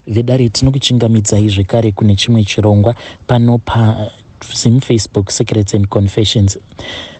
Vedare, tinokuchingamidzai zvekare kune chimwe chirongwa pano pa Zim Facebook Secrets and Confessions.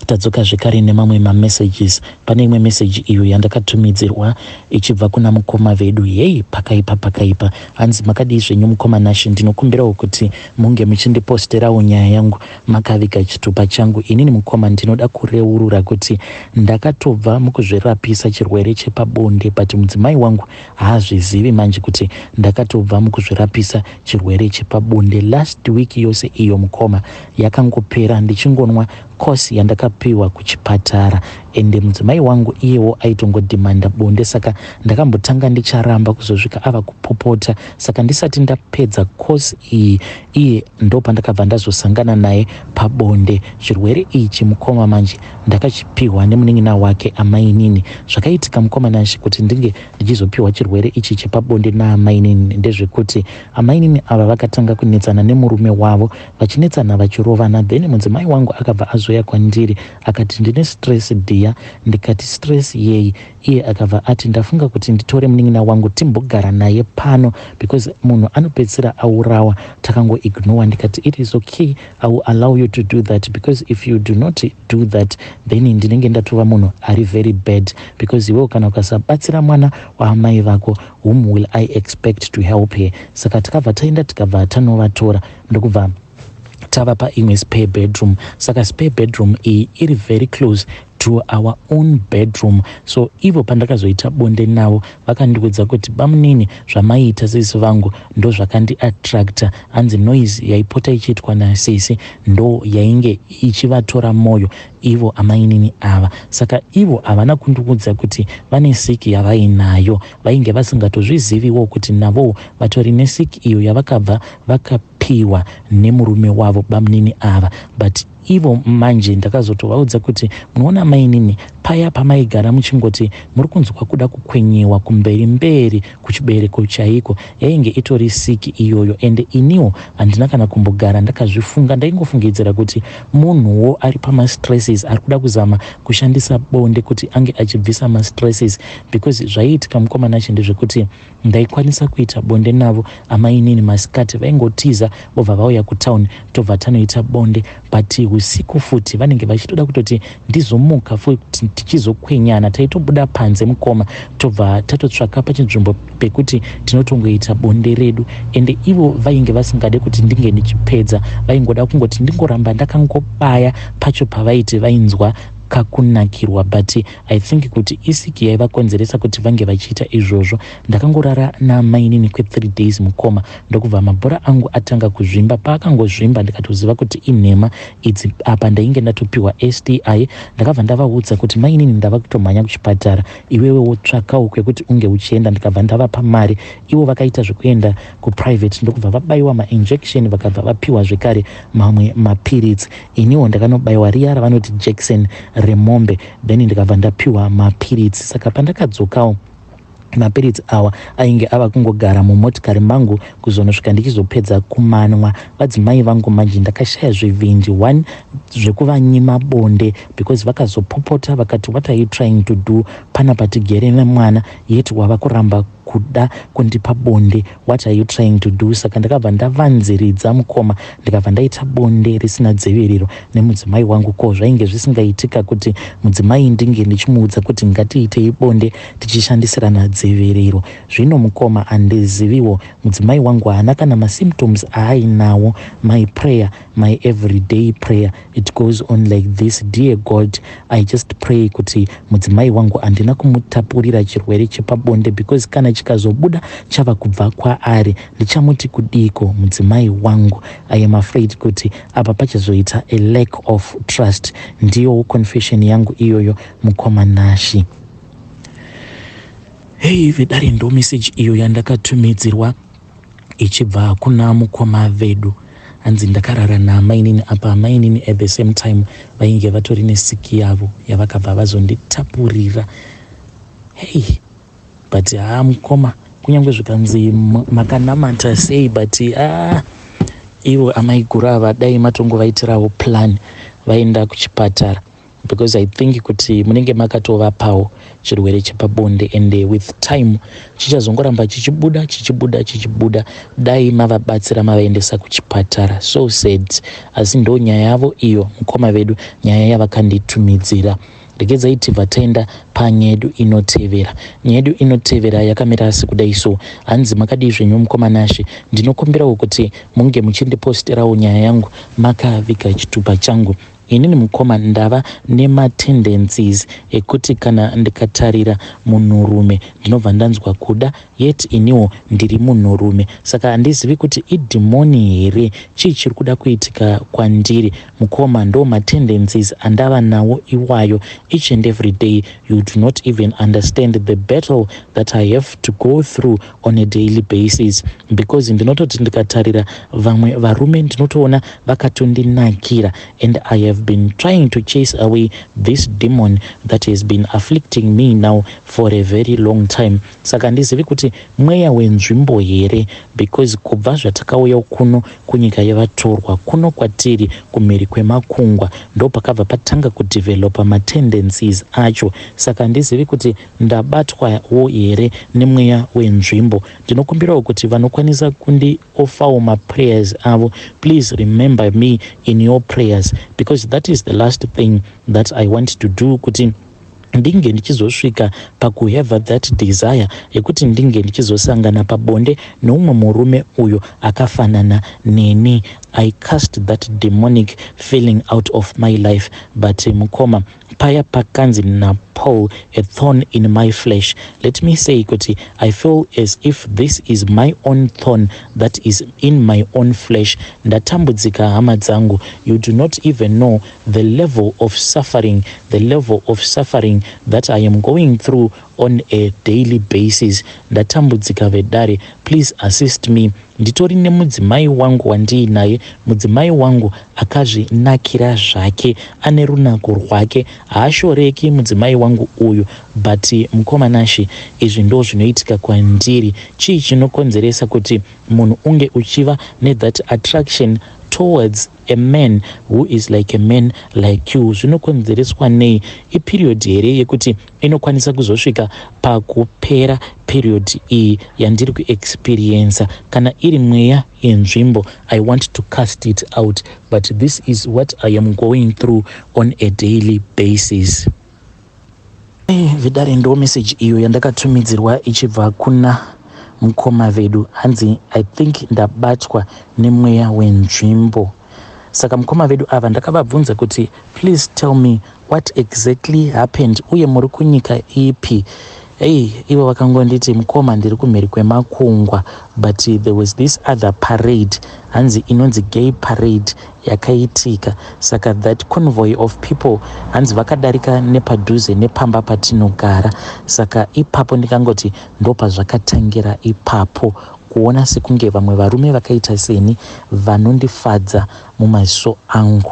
Tadzoka zvekare nemamwe mamessages. Pane imwe message iyo yandakatumidzirwa ichibva kuna mukoma vedu. Hei, pakaipa, pakaipa. Hanzi, "Makadii zvenyu mukoma Nashe? Ndinokumbirawo kuti munge muchindiposterawo nyaya yangu makaviga chitupa changu. Inini mukoma ndinoda kureurura kuti ndakatobva mukuzvirapisa chirwere chepabonde, but mudzimai wangu haazvizivi manje kuti ndakatobva mukuzvirapisa chirwere chepabonde. Last week yose iyo mukoma yakangopera ndichingonwa course yandakapiwa kuchipatara, ende mudzimai wangu iyewo aitongodhimanda bonde. Saka ndakambotanga ndicharamba kuzosvika ava kupopota. Saka ndisati ndapedza course iyi, iye ndo pandakabva ndazosangana naye pabonde. Chirwere ichi mukoma manje ndakachipiwa nemunin'ina wake amainini. Zvakaitika mukoma Nashe kuti ndinge ndichizopiwa chirwere ichi chepabonde naamainini ndezvekuti amainini ava vakatanga kunetsana nemurume wavo, vachinetsana, vachirovana. Then mudzimai wangu akabva azoya kwandiri akati, 'Ndine stress dear.' Ndikati, 'Stress yei?' Iye akabva ati, 'Ndafunga kuti nditore munin'ina wangu timbogara naye pano because munhu anopedzisira aurawa takangoignora.' Ndikati, 'It is okay, I will allow you to do that, because if you do not do that, then ndinenge ndatova munhu ari very bad, because iwewo kana ukasabatsira mwana waamai vako, whom will I expect to help her?' Saka takabva taenda, tikabva tanovatora, ndokubva tava paimwe spare bedroom. Saka spare bedroom iyi iri very close to our own bedroom. So ivo pandakazoita bonde navo, vakandiudza kuti, 'Bamunini, zvamaiita sisi vangu ndo zvakandiattracta.' Hanzi noise yaipota ichiitwa nasisi ndo yainge ichivatora mwoyo ivo amainini ava. Saka ivo havana kundiudza kuti vane siki yavainayo. Vainge vasingatozviziviwo kuti navowo vatori nesiki iyo yavakabva vakapiwa nemurume wavo bamunini ava. But ivo manje ndakazotovaudza kuti, 'Munoona mainini, paya pamaigara muchingoti muri kunzwa kuda kukwenyiwa kumberi mberi kuchibereko chaiko, yainge itori siki iyoyo. Ende iniwo handina kana kumbogara ndakazvifunga. Ndaingofungidzira kuti munhuwo ari pamastresses ari kuda kuzama kushandisa bonde kuti ange achibvisa mastresses.' Because zvaiitika mukomana acho ndezvekuti ndaikwanisa kuita bonde navo amainini masikati, vaingotiza vobva vauya kutauni, tobva tanoita bonde. But usiku futi vanenge vachitoda kutoti ndizomuka futi tichizokwenyana. Taitobuda panze mukoma, tobva tatotsvaka pachinzvimbo pekuti tinotongoita bonde redu. Ende ivo vainge vasingade kuti ndinge ndichipedza, vaingoda kungoti ndingoramba ndakangobaya pacho pavaiti vainzwa kakunakirwa. But I think kuti isiki yaivakonzeresa kuti vange vachiita izvozvo. Ndakangorara namainini kwe3 days mukoma, ndokubva mabhora angu atanga kuzvimba. Paakangozvimba ndikatoziva kuti inhema idzi, apa ndainge ndatopiwa STI. Ndakabva ndavaudza kuti, 'Mainini, ndava kutomhanya kuchipatara, iwewe wotsvakawo kwekuti unge uchienda.' Ndikabva ndavapa mari, ivo vakaita zvekuenda kuprivate, ndokubva vabayiwa mainjection, vakabva vapiwa zvekare mamwe mapiritsi. Iniwo ndakanobayiwa riya ravanoti jekiseni remombe, then ndikabva ndapiwa mapiritsi. Saka pandakadzokawo, mapiritsi awa ainge ava kungogara mumotikari mangu kuzonosvika ndichizopedza kumanwa. Vadzimai vangu manje ndakashaya zvivindi one zvekuvanyima bonde, because vakazopopota vakati, 'What are you trying to do? Panapa tigere nemwana, yet wava kuramba kuda kundipa bonde. What are you trying to do?' Saka ndakabva ndavanziridza mukoma, ndikabva ndaita bonde risina dziviriro nemudzimai wangu. Ko zvainge zvisingaitika kuti mudzimai ndinge ndichimuudza kuti ngatiitei bonde tichishandisirana dziviriro. Zvino mukoma, handiziviwo, mudzimai wangu haana kana masymptoms aainawo. My prayer, my everyday prayer, it goes on like this: Dear God, I just pray kuti mudzimai wangu handina kumutapurira chirwere chepabonde, because kana chikazobuda chava kubva kwaari, ndichamuti kudiko mudzimai wangu? I am afraid kuti apa pachazoita a lack of trust. Ndiyo confession yangu iyoyo mukoma Nashi." Hei vedare, ndo message iyo yandakatumidzirwa ichibva kuna mukoma vedu. Hanzi ndakarara naamainini, apa amainini at the same time vainge vatori nesiki yavo yavakabva vazonditapurira. Hei, but haa mukoma, kunyange zvikanzi makanamata sei, but aa ivo amaiguru ava dai matongovaitirawo plan vaenda kuchipatara, because Because I think kuti munenge makatovapawo chirwere chepabonde, and with time chichazongoramba chichibuda, chichibuda, chichibuda. Dai mavabatsira, mavaendesa kuchipatara. So sad, asi ndo nyaya yavo iyo, mukoma vedu, nyaya yavakanditumidzira. Regedzai tibva taenda panyaya yedu inotevera. Nyaya yedu inotevera yakamira sekudai so. Hanzi, "Makadii zvenyu, mukoma Nashe? Ndinokumbirawo kuti munge muchindiposterawo nyaya yangu makaviga chitupa changu. Inini, mukoma, ndava nematendencies ekuti kana ndikatarira munhurume ndinobva ndanzwa kuda, yet iniwo ndiri munhurume. Saka handizivi kuti idhimoni here, chii chiri kuda kuitika kwandiri. Mukoma, ndo matendencies andava nawo iwayo each and every day. You do not even understand the battle that I have to go through on a daily basis, because ndinototi ndikatarira vamwe varume ndinotoona vakatondinakira, and I have been trying to chase away this demon that has been afflicting me now for a very long time. Saka handizivi kuti mweya wenzvimbo here, because kubva zvatakauya kuno kunyika yevatorwa, kuno kwatiri kumhiri kwemakungwa, ndo pakabva patanga kudevelopa matendencies acho. Saka handizivi kuti ndabatwawo here nemweya wenzvimbo. Ndinokumbirawo kuti vanokwanisa kundiofferwo maprayers avo, please remember me in your prayers, because that is the last thing that I want to do, kuti ndinge ndichizosvika pakuhave that desire yekuti ndinge ndichizosangana pabonde neumwe murume uyo akafanana neni. I cast that demonic feeling out of my life, but mukoma, paya pakanzi naPaul, 'A thorn in my flesh,' let me say kuti I feel as if this is my own thorn that is in my own flesh. Ndatambudzika, hama dzangu. You do not even know the level of suffering, the level of suffering that I am going through on a daily basis. Ndatambudzika vedare, please assist me. Nditori nemudzimai wangu wandiinaye, mudzimai wangu akazvinakira zvake, ane runako rwake, haashoreki mudzimai wangu uyu. But mukoma Nashe, izvi ndo zvinoitika kwandiri. Chii chinokonzeresa kuti munhu unge uchiva nethat attraction towards a man who is like a man like you? Zvinokonzereswa nei? Iperiod here yekuti inokwanisa kuzosvika pakupera, period iyi yandiri kuexperiensa? Kana iri mweya yenzvimbo, I want to cast it out, but this is what I am going through on a daily basis." Vidare, ndo message iyo yandakatumidzirwa ichibva kuna mukoma vedu. Hanzi, "I think ndabatwa nemweya wenzvimbo." Saka mukoma vedu ava ndakavabvunza kuti, "Please tell me what exactly happened, uye muri kunyika ipi?" Ei, ivo vakangonditi, "Mukoma, ndiri kumhiri kwemakungwa, but there was this other parade," hanzi inonzi gay parade yakaitika. Saka that convoy of people, hanzi vakadarika nepadhuze nepamba patinogara. Saka ipapo ndikangoti ndopazvakatangira ipapo, kuona sekunge vamwe varume vakaita seni vanondifadza mumaziso angu.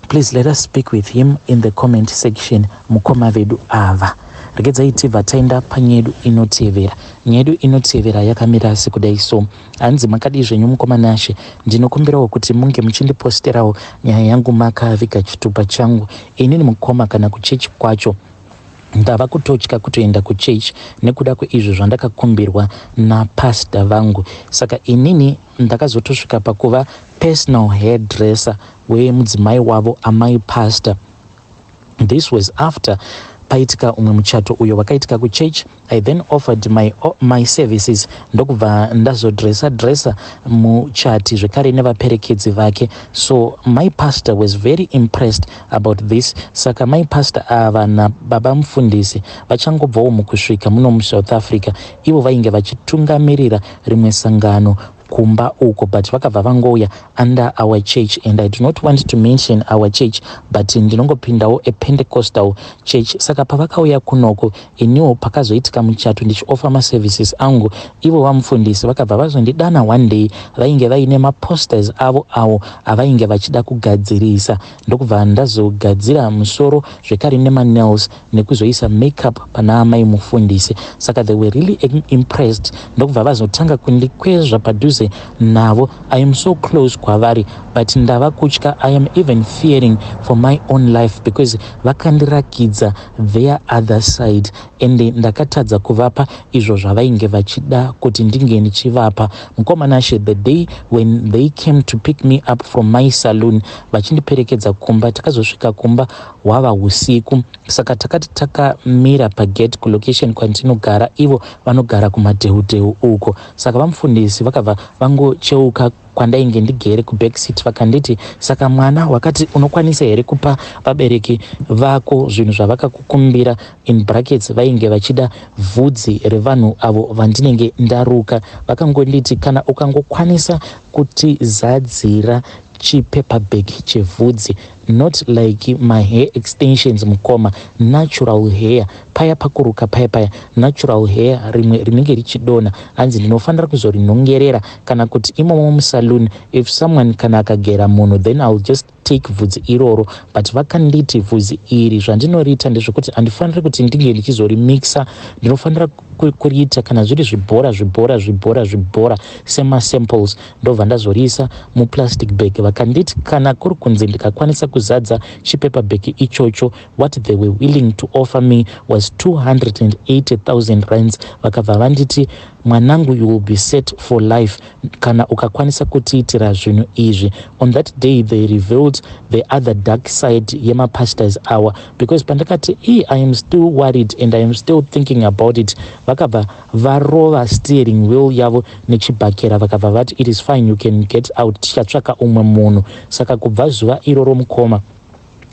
Please let us speak with him in the comment section, mukoma vedu ava. Regedzai tibva taenda panyaya yedu inotevera. Nyaya yedu inotevera yakamira sekudai so. Hanzi, "Makadii zvenyu, mukoma Nashe? Ndinokumbirawo kuti munge muchindiposterawo nyaya yangu makaviga chitupa changu. Inini, mukoma, kana kuchechi kwacho ndava kutotya kutoenda kuchechi nekuda kweizvo zvandakakumbirwa napastor vangu. Saka inini ndakazotosvika pakuva personal hairdresser wemudzimai wavo, amai pastor. This was after paitika umwe muchato uyo wakaitika kuchurch. I then offered my services, ndokubva ndazodressa dressa muchati zvekare nevaperekedzi vake. So my pastor was very impressed about this. Saka my pastor ava nababa mufundisi vachangobvawo mukusvika muno muSouth Africa. Ivo vainge vachitungamirira rimwe sangano kumba uko, but vakabva vangouya under our church, and I do not want to mention our church, but ndinongopindawo aPentecostal church. Saka pavakauya kunoko, iniwo pakazoitika muchato ndichioffer maservices angu, ivo vamufundisi vakabva vazondidana one day. Vainge vaine maposters avo avo avainge vachida kugadzirisa, ndokubva ndazogadzira musoro zvekare nemanails nekuzoisa makeup pana amai mufundisi. Saka they were really impressed, ndokubva vazotanga kundikwezva padhuze navo. I am so close kwavari. But ndava kutya. I am even fearing for my own life because vakandirakidza their other side, ende ndakatadza kuvapa izvo zvavainge vachida kuti ndinge ndichivapa. Mukoma Nashe, the day when they came to pick me up from my saloon vachindiperekedza kumba, takazosvika kumba hwava usiku. Saka takati takamira pagate kulocation kwandinogara, ivo vanogara kumadheudheu uko. Saka vamufundisi vakabva vangocheuka kwandainge ndigere kubackseat, vakanditi, "Saka mwana, wakati unokwanisa here kupa vabereki vako zvinhu zvavakakukumbira?" In brackets, vainge vachida vhudzi revanhu avo vandinenge ndaruka. Vakangonditi, "Kana ukangokwanisa kutizadzira chipaper bag chevhudzi," not like mahair extensions, mukoma, natural hair, paya pakuruka paya paya, natural hair rimwe rinenge richidonha, hanzi ndinofanira kuzorinongerera, kana kuti imomo musaloon if someone kana akagera munhu, then I will just take vhudzi iroro. But vakanditi vhudzi iri zvandinoriita ndezvekuti handifaniri kuti ndinge ndichizorimixa, ndinofanira kuriita kana zviri zvibhora zvibhora zvibhora zvibhora semasamples, ndobva ndazoriisa muplastic bag. Vakanditi kana kuri kunzi ndikakwanisa kuzadza chipaper bag ichocho, what they were willing to offer me was 280 000 rands. Vakabva vanditi, "Mwanangu, you will be set for life kana ukakwanisa kutiitira zvinhu izvi." On that day they revealed the other dark side yemapastors awa, because pandakati, "E, I am still worried and I am still thinking about it," vakabva varova steering wheel yavo nechibhakera, vakabva vati, "It is fine, you can get out, tichatsvaka umwe munhu." Saka kubva zuva iroro, mukoma,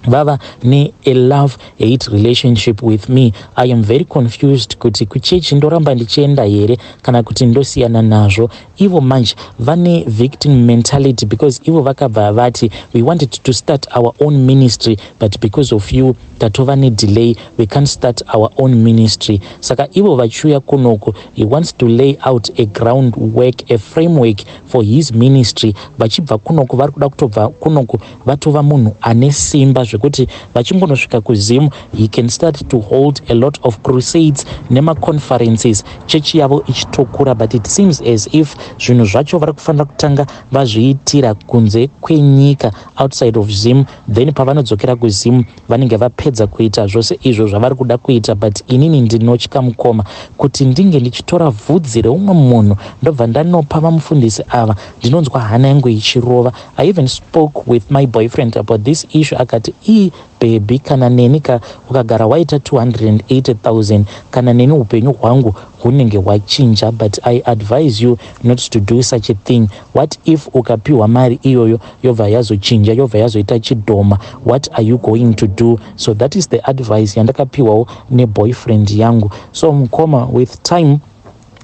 vava nea love hate relationship with me. I am very confused kuti kuchechi ndoramba ndichienda here kana kuti ndosiyana nazvo. Ivo manje vane victim mentality, because ivo vakabva vati, "We wanted to start our own ministry, but because of you tatova nedelay, we can't start our own ministry." Saka ivo vachiuya kunoko, he wants to lay out a ground work, a framework for his ministry. Vachibva kunoko, vari kuda kutobva kunoko vatova munhu ane simba, zvekuti vachingonosvika kuZimu, he can start to hold a lot of crusades nemaconferences, chechi yavo ichitokura. But it seems as if zvinhu zvacho vari kufanira kutanga vazviitira kunze kwenyika, outside of Zim, then pavanodzokera kuZim vanenge vapedza kuita zvose izvo zvavari kuda kuita. But inini ndinotya, mukoma, kuti ndinge ndichitora vhudzi reumwe munhu ndobva ndanopa vamufundisi ava. Ndinonzwa hana yangu ichirova. I even spoke with my boyfriend about this issue. Akati, "Ii baby, kana neni ka, ukagara waita 280 000, kana neni upenyu hwangu hunenge hwachinja. But I advise you not to do such a thing. What if ukapiwa mari iyoyo, yobva yazochinja, yobva yazoita chidhoma? What are you going to do?" So that is the advice yandakapiwawo neboyfriend yangu. So mukoma, with time,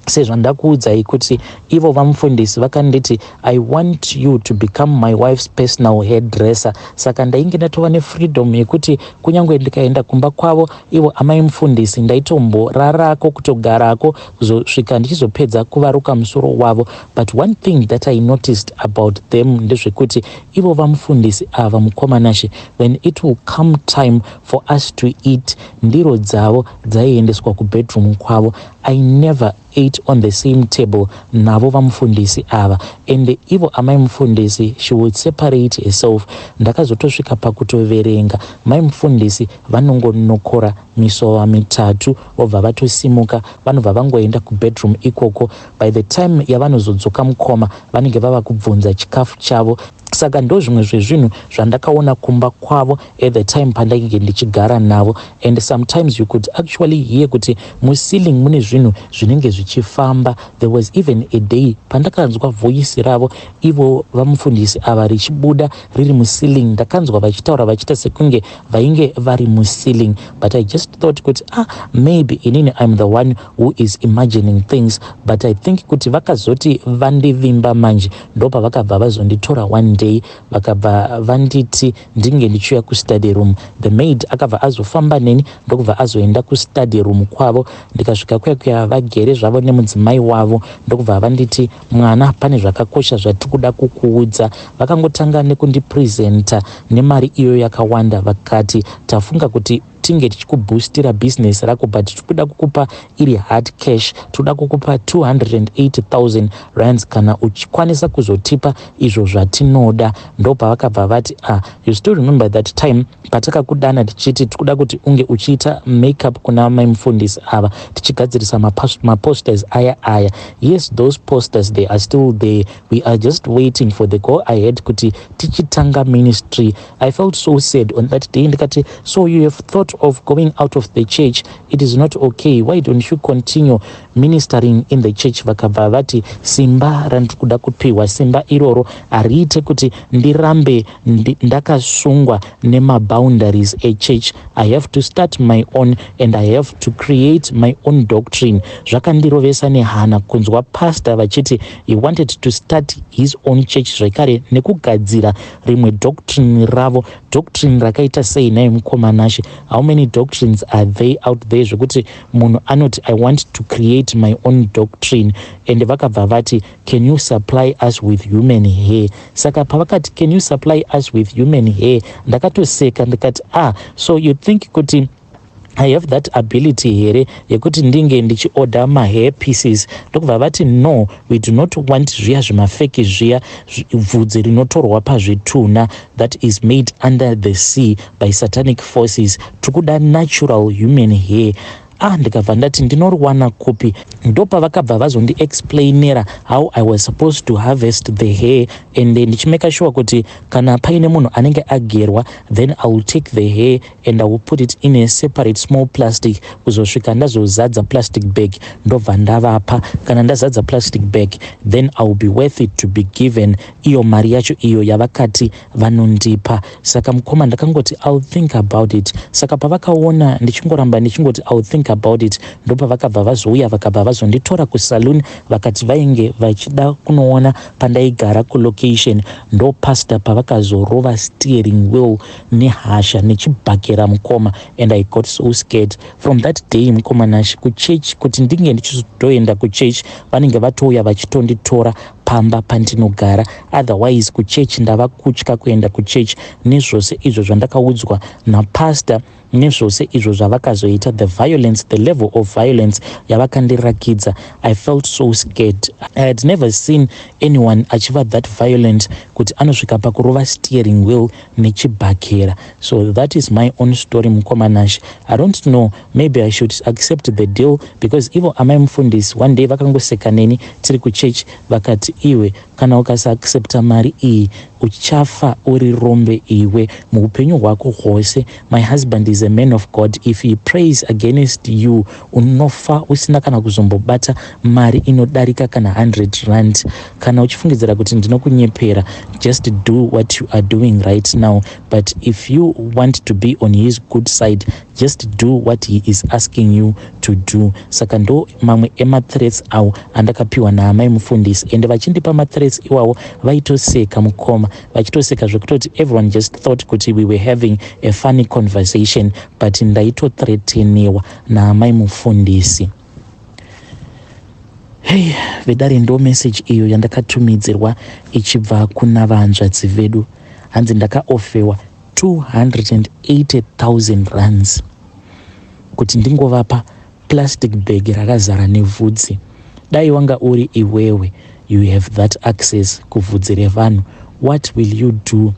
sezvandakuudzai kuti ivo vamufundisi vakanditi, "I want you to become my wife's personal hairdresser." Saka ndainge ndatova nefreedom yekuti kunyange ndikaenda kumba kwavo ivo amai mufundisi, ndaitomborarako, kutogarako kuzosvika ndichizopedza kuvaruka musoro wavo. But one thing that I noticed about them ndezvekuti ivo vamufundisi ava, mukoma Nashe, when it will come time for us to eat, ndiro dzavo dzaiendeswa kubedroom kwavo. I never ate on the same table navo vamufundisi ava. Ende ivo amai mufundisi, she would separate herself. Ndakazotosvika pakutoverenga, mai mufundisi vanongonokora misova mitatu, vobva vatosimuka, vanobva vangoenda kubedroom ikoko. By the time yavanozodzoka, mukoma, vanenge vava kubvunza chikafu chavo. Saka ndo zvimwe zvezvinhu zvandakaona kumba kwavo at the time pandainge ndichigara navo. And sometimes you could actually hear kuti muceiling mune zvinhu zvinenge zvichifamba. There was even a day pandakanzwa voice ravo ivo vamufundisi ava richibuda riri muceiling. Ndakanzwa vachitaura, vachiita sekunge vainge vari muceiling, but I just thought kuti, ah, maybe inini I'm the one who is imagining things. But I think kuti vakazoti vandivimba manje, ndopavakabva vazonditora one day, vakabva vanditi ndinge ndichiuya kustudy room. The maid akabva azofamba neni, ndokubva azoenda kustudy room kwavo. Ndikasvika kuya kuya, vagere zvavo nemudzimai wavo, ndokubva vanditi, "Mwana, pane zvakakosha zvatiri kuda kukuudza." Vakangotanga nekundipresenta nemari iyoyo yakawanda. Vakati, "Tafunga kuti Tinge tichikubhustira business rako, but tikuda kukupa iri hard cash. Toda kukupa 280,000 rands kana uchikwanisa kuzotipa izvo zvatinoda." Ndopavakabva vati, "Ah, you still remember that time patakakudana tichiti tikuda kuti unge uchiita makeup kuna mai mufundisi ava, tichigadzirisa maposters aya aya? Yes, those posters, they are still there. We are just waiting for the go ahead kuti tichitanga ministry." I felt so sad on that day. Ndikati, "So you have thought of going out of the church? It is not okay. Why don't you continue ministering in the church?" Vakabva vati, "Simba randiri kuda kupiwa, simba iroro hariite kuti ndirambe ndakasungwa nemaboundaries echurch. I have to start my own and I have to create my own doctrine." Zvakandirovesa nehana kunzwa pastor vachiti he wanted to start his own church zvekare nekugadzira rimwe doctrine ravo. Doctrine rakaita sei nai, mukoma Nashe? How many doctrines are they out there zvekuti munhu anoti, "I want to create my own doctrine"? And vakabva vati, "Can you supply us with human hair?" Saka pavakati, "Can you supply us with human hair?" ndakatoseka ndikati, "Ah, so you think kuti I have that ability here yekuti ndinge ndichiorder mahair pieces?" Ndokubva vati, "No, we do not want zviya zvimafeki zviya, bvudzi rinotorwa pazvitunha that is made under the sea by satanic forces. Tiri natural human hair." Ah, ndikabva ndati, "Ndinoriwana kupi?" Ndopavakabva vazondiexplainera how I was supposed to harvest the hair and ndichimake sure kuti kana paine munhu anenge agerwa, then I will take the hair and I will put it in a separate small plastic kuzosvika ndazozadza plastic bag, ndobva ndavapa. Kana ndazadza plastic bag, then I will be worth it to be given iyo mari yacho iyo yavakati vanondipa. Saka mukoma, ndakangoti, "I'll think about it." Saka pavakaona ndichingoramba ndichingoti, "I'll think about it," ndopavakabva vazouya, vakabva vazonditora kusalon, vakati vainge vachida kunoona pandaigara kulocation. Ndo pastor pavakazorova steering wheel nehasha nechibhakera, mukoma, and I got so scared from that day, mukoma Nashi. Kuchurch, kuti ndinge ndichizotoenda kuchurch, vanenge vatouya vachitonditora pamba pandinogara. Otherwise kuchechi ndava kutya kuenda kuchechi nezvose izvo zvandakaudzwa napastor, nezvose izvo zvavakazoita, the violence, the level of violence yavakandirakidza. I felt so scared. I had never seen anyone achiva that violent kuti anosvika pakurova steering wheel nechibhakera. So that is my own story, mukoma Nash. I don't know, maybe I should accept the deal, because ivo amai mufundisi one day vakangoseka neni tiri kuchechi, vakati, "Iwe, kana ukasaaccepta mari iyi, uchafa uri rombe iwe muupenyu hwako hwose. My husband is a man of God. If he prays against you, unofa usina kana kuzombobata mari inodarika kana 100 rand. Kana uchifungidzira kuti ndinokunyepera, just do what you are doing right now. But if you want to be on his good side, just do what he is asking you to do." Saka ndo mamwe emathreats awo andakapiwa naamai mufundisi, ende vachindipa mathreats iwawo vaitoseka, mukoma, vachitoseka zvekutoti everyone just thought kuti we were having a funny conversation, but ndaitothreateniwa naamai mufundisi. Hei, vedare, ndo message iyo yandakatumidzirwa ichibva kuna vanzvadzi vedu. Hanzi ndakaofferwa 280 000 rands kuti ndingovapa plastic bag rakazara nevhudzi. Dai wanga uri iwewe, you have that access kuvhudzi revanhu, what will you do?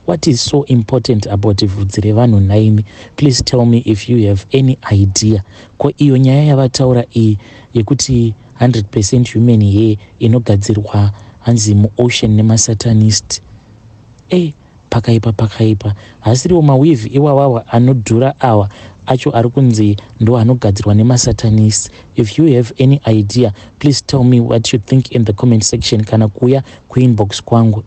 What is so important about vhudzi revanhu naimi? Please tell me if you have any idea. Ko iyo nyaya yavataura iyi yekuti 100% human hair inogadzirwa hanzi muocean nemasatanist e, pakaipa, pakaipa. Hasiriwo maweave iwawawa anodhura awa acho ari kunzi ndo anogadzirwa nemasatanist? If you have any idea, please tell me what you think in the comment section kana kuuya kuinbox kwangu.